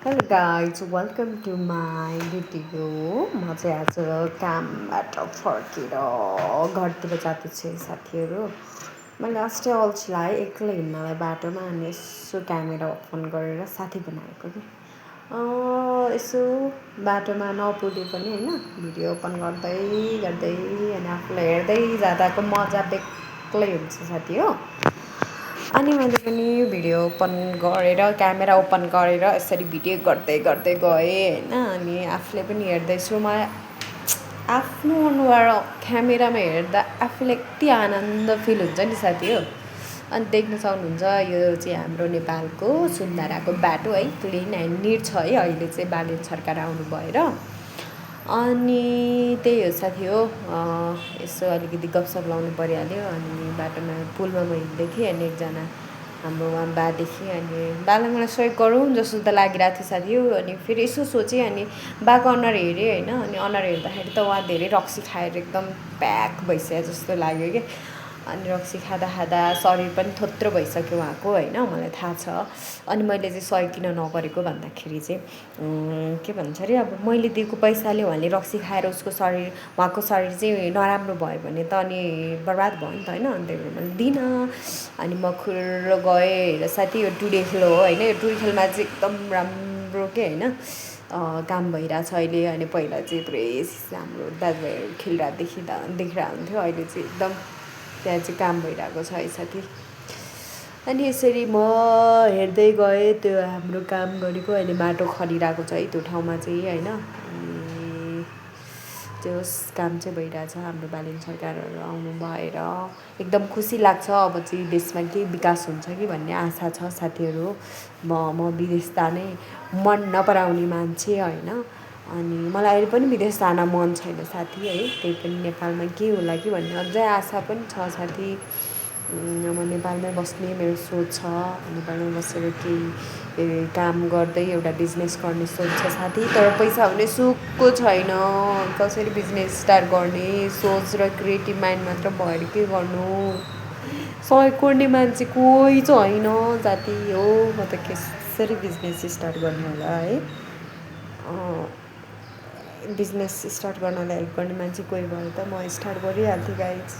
Hello guys welcome to my video. म चाहिँ आज कामबाट फर्केर घरतिर जाँदैछु साथीहरू। मैले अस्ति अल्छी लाग्यो एक्लै हिँड्नलाई बाटोमा, अनि यसो क्यामेरा ओपन गरेर साथी बनाएको कि यसो बाटोमा नपुगे पनि होइन भिडियो ओपन गर्दै गर्दै अनि आफूलाई हेर्दै जाँदाको मजा बेग्लै हुन्छ साथी हो। अनि मैले पनि भिडियो ओपन गरेर क्यामेरा ओपन गरेर यसरी भिडियो गर्दै गर्दै गएँ होइन। अनि आफूले पनि हेर्दैछु, म आफ्नो अनुहार क्यामेरामा हेर्दा आफूलाई यति आनन्द फिल हुन्छ नि साथी हो। अनि देख्न सक्नुहुन्छ यो चाहिँ हाम्रो नेपालको सुन्धाराको बाटो है, क्लिन एन्ड निट छ है। अहिले चाहिँ बालेन सरकार आउनु भएर अनि त्यही हो साथी हो। यसो अलिकति गफसफ लाउनु परिहाल्यो। अनि बाटोमा पुलमा म हिँड्दै थिएँ अनि एकजना हाम्रो उहाँ बा देखेँ, अनि बालाई मलाई सहयोग गरौँ जस्तो त लागिरहेको थियो साथी हो। अनि फेरि यसो सोचेँ, अनि बाको अनुहार हेरेँ होइन। अनि अनुहार हेर्दाखेरि त उहाँ धेरै रक्सी खाएर एकदम प्याक भइसक्यो जस्तो लाग्यो कि। अनि रक्सी खाँदा खाँदा शरीर पनि थोत्रो भइसक्यो उहाँको होइन, मलाई थाहा छ। अनि मैले चाहिँ सहयोग किन नगरेको भन्दाखेरि चाहिँ के भन्छ अरे, अब मैले दिएको पैसाले उहाँले रक्सी खाएर उहाँको शरीर चाहिँ नराम्रो भयो भने त अनि बर्बाद भयो नि त होइन। अनि त्यही भएर मैले दिइनँ। अनि म खुर्र गएँ र साथी यो टुडेखेल हो होइन। यो टुडेखेलमा चाहिँ एकदम राम्रो के होइन काम भइरहेछ अहिले। अनि पहिला चाहिँ पुरै हाम्रो दाजुभाइहरू देखिरहेको हुन्थ्यो, अहिले चाहिँ एकदम त्यहाँ चाहिँ काम भइरहेको छ है साथी। अनि यसरी म हेर्दै गएँ त्यो हाम्रो काम गरेको अहिले माटो खनिरहेको छ है त्यो ठाउँमा चाहिँ होइन। अनि त्यो काम चाहिँ भइरहेछ, हाम्रो बालेन सरकारहरू आउनु भएर एकदम खुसी लाग्छ। अब चाहिँ देशमा केही विकास हुन्छ कि भन्ने आशा छ साथीहरू। म विदेश जानै मन नपराउने मान्छे होइन। अनि मलाई अहिले पनि विदेश जान मन छैन साथी है। त्यही पनि नेपालमा के होला कि भन्ने अझै आशा पनि छ साथी। म नेपालमै बस्ने मेरो सोच छ। नेपालमै बसेर केही काम गर्दै एउटा बिजनेस गर्ने सोच छ साथी। तर पैसा हुने सुखको छैन। कसरी बिजनेस स्टार्ट गर्ने सोच र क्रिएटिभ माइन्ड मात्र भएर के गर्नु, सहयोग गर्ने मान्छे कोही चाहिँ होइन साथी हो। म त कसरी बिजनेस स्टार्ट गर्नु होला है। बिजनेस स्टार्ट गर्नलाई हेल्प गर्ने मान्छे कोही भए त म स्टार्ट गरिहाल्थेँ गाइज।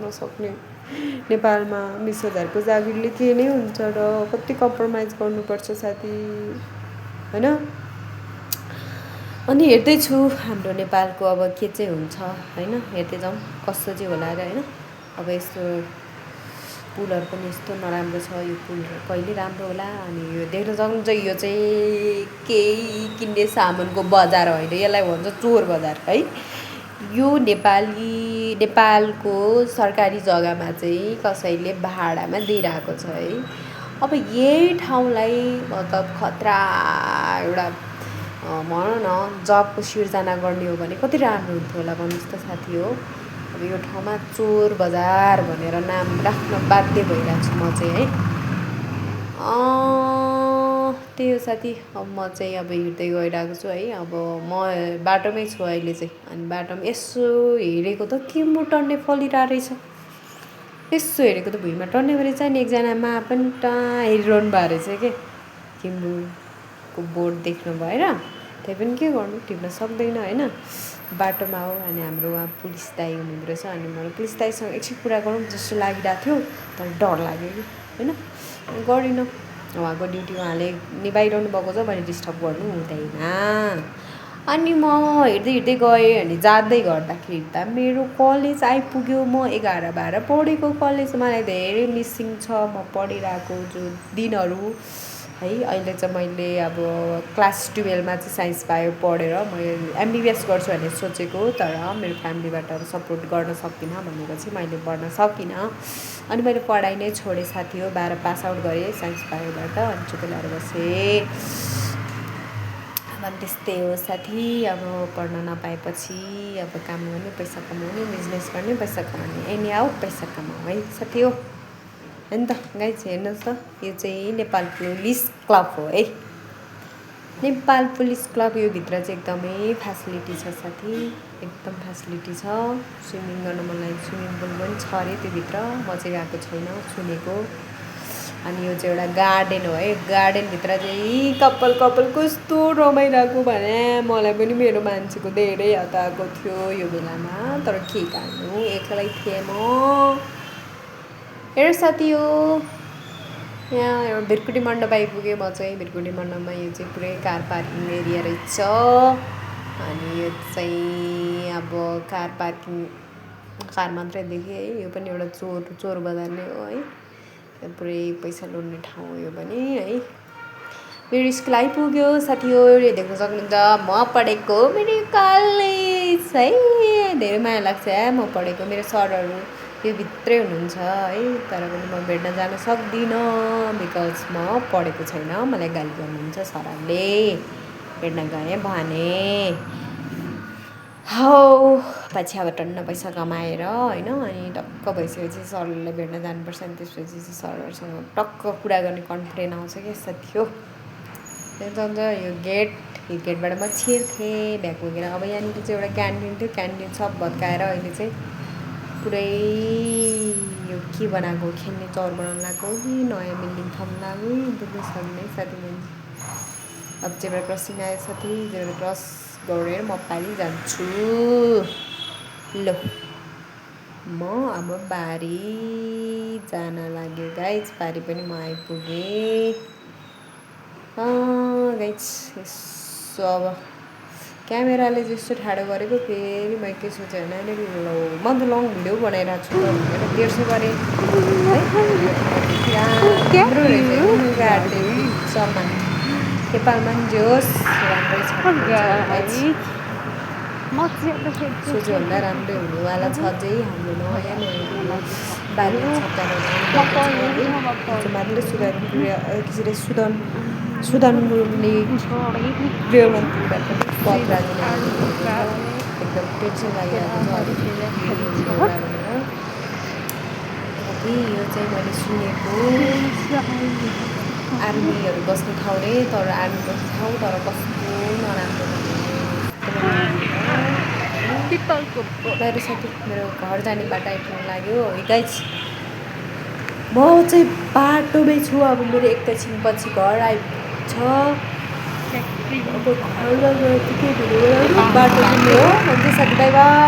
नसक्ने नेपालमा 20,000को जागिरले के नै हुन्छ र कति कम्प्रोमाइज गर्नुपर्छ साथी होइन। अनि हेर्दैछु हाम्रो नेपालको अब के चाहिँ हुन्छ होइन। हेर्दै जाउँ कस्तो चाहिँ होला र होइन। अब यस्तो पुलहरू पनि यस्तो नराम्रो छ, यो पुल कहिले राम्रो होला। अनि यो देख्न सक्नुहुन्छ यो चाहिँ केही किन्ने सामानको बजार होइन, यसलाई भन्छ चोर बजार है। यो नेपालको सरकारी जग्गामा चाहिँ कसैले भाडामा दिइरहेको छ है। अब यही ठाउँलाई मतलब खतरा एउटा भनौँ न जबको सिर्जना गर्ने हो भने कति राम्रो हुन्थ्यो होला भन्नुहोस् त साथी हो। अब यो ठाउँमा चोर बजार भनेर नाम राख्न बाध्य भइरहेको छु म चाहिँ है। त्यही हो साथी। अब म चाहिँ अब हिँड्दै गइरहेको छु है। अब म बाटोमै छु अहिले चाहिँ। अनि बाटोमा यसो हेरेको त किम्बु टन्ने फलिरहेको रहेछ। यसो हेरेको त भुइँमा टन्ने रहेछ। अनि एकजना मा पनि हेरिरहनु भएको रहेछ के, किम्बुको बोर्ड देख्नु भएर। त्यही पनि के गर्नु, टिप्न सक्दैन होइन, बाटोमा हो। अनि हाम्रो उहाँ पुलिस दाइ हुनुहुँदो रहेछ। अनि मलाई पुलिस दाइसँग एकछिन कुरा गरौँ जस्तो लागिरहेको थियो, तर डर लाग्यो कि होइन, गरिनँ। उहाँको ड्युटी उहाँले निभाइरहनु भएको छ भने डिस्टर्ब गर्नु हुँदैन। अनि म हिँड्दै गएँ। अनि जाँदै गर्दाखेरि त मेरो कलेज आइपुग्यो। म 11-12 पढेको कलेज मलाई धेरै मिसिङ छ। म पढिरहेको जो दिनहरू है। अहिले चाहिँ मैले अब क्लास 12मा चाहिँ साइन्स पायो पढेर म एमबिबिएस गर्छु भनेर सोचेको, तर मेरो फ्यामिलीबाट सपोर्ट गर्न सकिनँ भनेर चाहिँ मैले पढ्न सकिनँ। अनि मैले पढाइ नै छोडेँ साथी हो। 12 पास आउट गरेँ साइन्स पायोबाट। अनि चुप लाएर बसेँ। अब त्यस्तै हो साथी। अब पढ्न नपाएपछि अब काम गर्ने, पैसा कमाउने, बिजनेस गर्ने, पैसा कमाउने, एनी आऊ पैसा कमाऊ है साथी हो त। गाइज हेर्नुहोस् त, यो चाहिँ नेपाल पुलिस क्लब हो है। नेपाल पुलिस क्लब यो भित्र चाहिँ एकदमै फेसिलिटी छ साथी, एकदम फेसिलिटी छ। स्विमिङ गर्न मन लाग्यो, स्विमिङ पुल पनि छ अरे त्योभित्र। म चाहिँ गएको छैन, सुनेको। अनि यो चाहिँ एउटा गार्डन हो है गार्डनभित्र चाहिँ कपाल कस्तो रमाइरहेको भने मलाई पनि मेरो मान्छेको धेरै हत आएको थियो यो बेलामा तर के गर्नु एक्लै थिएँ म हेर साथी हो यहाँ एउटा भिरकुटी मण्डप आइपुगेँ म चाहिँ भिरकुटी मण्डपमा यो चाहिँ पुरै कार पार्किङ एरिया रहेछ अनि यो चाहिँ अब कार मात्रै देखेँ है यो पनि एउटा चोर बजार नै हो है पुरै पैसा लुट्ने ठाउँ हो यो पनि है मेरो स्कुल आइपुग्यो साथी हो यो देख्न सक्नुहुन्छ म पढेको मेरो कलेज है धेरै माया लाग्छ म पढेको मेरो सरहरू यो भित्रै हुनुहुन्छ है तर पनि म भेट्न जान सक्दिनँ बिकज म पढेको छैन मलाई गाली गर्नुहुन्छ सरहरूले भेट्न गएँ भने हौ पछि अब टन्न पैसा कमाएर होइन अनि टक्क भइसकेपछि सरलाई भेट्न जानुपर्छ अनि त्यसपछि चाहिँ सरहरूसँग टक्क कुरा गर्ने कन्फिडेन्ट आउँछ क्या साथी हो अन्त यो गेटबाट म छिर्थेँ ब्याग बोकेर अब यहाँनिर चाहिँ एउटा क्यान्टिन थियो क्यान्टिन सब भत्काएर अहिले चाहिँ पुरै यो के बनाएको खेल्ने चौर बनाउनु लाग्यो कि नयाँ बिल्डिङ थप्नु लाग्यो बुझ्नु सक्ने साथी बहिनी अब जेब्रा क्रसिङ आयो साथी जेब्रा क्रस गरेर म पारि जान्छु ल म अब बारी जान लाग्यो गाइज बारी पनि म आइपुगेँ गाइज यसो अब क्यामेराले जस्तो ठाडो गरेको फेरि मैले के सोचेँ भने ल म त लङ भिडियो बनाइरहेको छु त भनेर बिर्सेँ गरेँ राम्रो रहेछ सामान नेपालमा पनि जे होस् राम्रै छ सोच्योभन्दा राम्रै हुनेवाला छ अझै हाम्रो नयाँ नयाँ बारीमा छक्का मात्रै सुदन मुर्मुले गृहमन्त्रीबाट पद राजीनामा एकदम टेन्सन लागिरहेको छ कि यो चाहिँ मैले सुनेको आर्मीहरू बस्ने ठाउँ रे तर आर्मी बस्ने ठाउँ तर कस्तो नराम्रो मेरो साथी मेरो घर जाने बाटो आइपुग्नु लाग्यो गाइज म चाहिँ बाटोमै छु अब मेरो एकैछिन पछि घर आइपुग्छ अब घरमा गएर के बाटो हो साथी बाई बाई